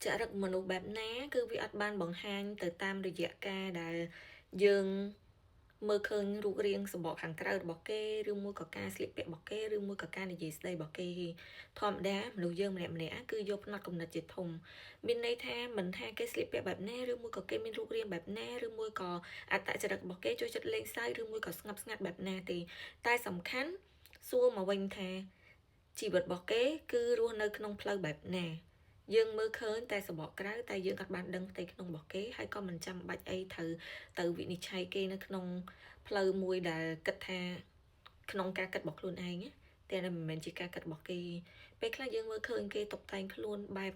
ចរិតមនុស្សបែបណាគឺវាអត់បានបង្ហាញទៅតាមរយៈការដែលយើងមើលឃើញរូបរាងសម្បកខាងក្រៅរបស់គេឬមួយក៏ការស្លៀកពាក់របស់គេឬមួយក៏ការនិយាយស្ដីរបស់គេធម្មតាមនុស្សយើងម្នាក់ម្នាក់គឺយកផ្នត់គំនិតជាធំមានន័យថាមិនថាគេស្លៀកពាក់បែបណាឬមួយក៏គេមានរូបរាងបែបណាឬមួយក៏អត្តចរិតរបស់គេចូលចិត្តលេងសើចឬមួយក៏ស្ងប់ស្ងាត់បែបណាទេតែសំខាន់សួរមកវិញថាជីវិតរបស់គេគឺរស់នៅក្នុងផ្លូវបែបណាយើងមើលឃើញតែសម្បកក្រៅតែយើងអត់បានដឹងផ្ទៃក្នុងរបស់គេហើយក៏មិនចាំបាច់អីត្រូវទៅវិនិច្ឆ័យគេនៅក្នុងផ្លូវមួយដែលគិតថាក្នុងការគិតរបស់ខ្លួនឯងតែមិនមែនជាការគិតរបស់គេពេលខ្លះយើងមើលឃើញគេតុបតែងខ្លួនបែប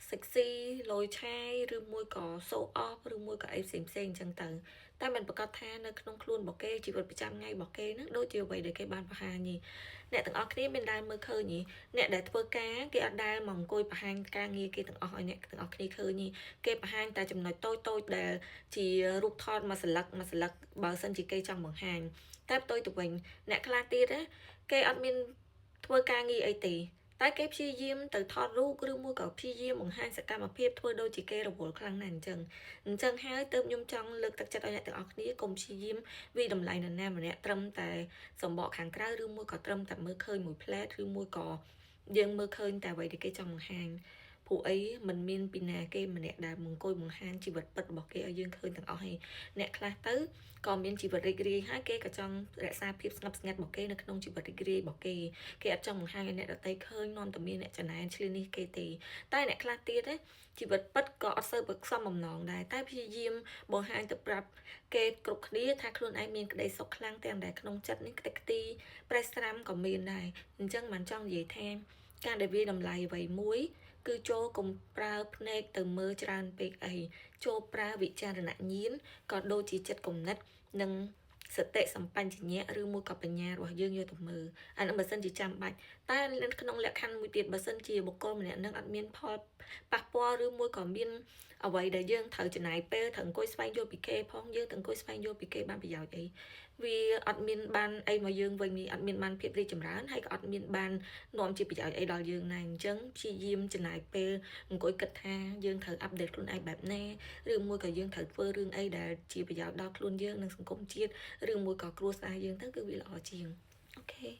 sexy លយឆាយឬមួយក៏ show off ឬមួយក៏អីផ្សេងផ្សេងអញ្ចឹងទៅតែមិនប្រកាសថានៅក្នុងខ្លួនរបស់គេជីវិតប្រចាំថ្ងៃរបស់គេហ្នឹងដូចជាអ្វីដែលគេបានបង្ហាញនេះអ្នកទាំងអស់គ្នាមានដែលមើលឃើញទេអ្នកដែលធ្វើការគេអត់ដែលមកអង្គុយបង្ហាញការងារគេទាំងអស់ឲ្យអ្នកទាំងអស់គ្នាឃើញទេគេបង្ហាញតែចំណុចតូចតូចដែលជារូបថតមួយសន្លឹកមួយសន្លឹកបើសិនជាគេចង់បង្ហាញតែផ្ទុយទៅវិញអ្នកខ្លះទៀតណាគេអត់មានធ្វើការងារអីទេតែគេព្យាយាមទៅថតរូបឬមួយក៏ព្យាយាមបង្ហាញសកម្មភាពធ្វើដូចជាគេរវល់ខ្លាំងណាស់អញ្ចឹងអញ្ចឹងហើយទើបខ្ញុំចង់លើកទឹកចិត្តឲ្យអ្នកទាំងអស់គ្នាកុំព្យាយាមវាយតម្លៃនរណាម្នាក់ត្រឹមតែសម្បកខាងក្រៅឬមួយក៏ត្រឹមតែមើលឃើញមួយផ្លែតឬមួយក៏យើងមើលឃើញតែអ្វីដែលគេចង់បង្ហាញព្រោះអីมันមានពីណាគេម្នាក់ដែលមកអង្គុយបង្ហាញជីវិតពិតរបស់គេឲ្យយើងឃើញទាំងអស់ឯងអ្នកខ្លះទៅក៏មានជីវិតរីករាយហើយគេក៏ចង់រក្សាភាពស្ងប់ស្ងាត់របស់គេនៅក្នុងជីវិតរីករាយរបស់គេគេអត់ចង់បង្ហាញឲ្យអ្នកដទៃឃើញនាំតែមានអ្នកចំណែនឆ្លៀននេះគេទេតែអ្នកខ្លះទៀតណាជីវិតពិតក៏អត់សូវប្រសមបំណងដែរតែព្យាយាមបង្ហាញទៅប្រាប់គេគ្រប់គ្នាថាខ្លួនឯងមានក្តីសុខខ្លាំងទាំងដែលក្នុងចិត្តនេះខ្ទេចខ្ទីប្រេះស្រាំក៏មានដែរអញ្ចឹងមិនចង់និយាយថាការដែលវាយតម្លៃអ្វីមួយគឺចូលកុំប្រើភ្នែកទៅមើលច្រើនពេកអីចូលប្រើវិចារណញ្ញាណក៏ដូចជាចិត្តគំនិតនិងសតិសម្បញ្ញៈឬមួយក៏បញ្ញារបស់យើងយកទៅមើលអានឹងបើសិនជាចាំបាច់តែនៅក្នុងលក្ខខណ្ឌមួយទៀតបើសិនជាបុគ្គលម្នាក់នឹងអត់មានផលប៉ះពាល់ឬមួយក៏មានអ្វីដែលយើងត្រូវចំណាយពេលត្រូវអង្គុយស្វែងយល់ពីគេផងយើងត្រូវអង្គុយស្វែងយល់ពីគេបានប្រយោជន៍អីវាអត់មានបានអីមកយើងវិញនេះអត់មានបានភាពរីកចម្រើនហើយក៏អត់មានបាននាំជាប្រយោជន៍អីដល់យើងដែរអញ្ចឹងព្យាយាមចំណាយពេលអង្គុយគិតថាយើងត្រូវ update ខ្លួនឯងបែបណាឬមួយក៏យើងត្រូវធ្វើរឿងអីដែលជាប្រយោជន៍ដល់ខ្លួនយើងនិងសង្គមជាតិឬមួយក៏គ្រួសារយើងទៅគឺវាល្អជាង okay.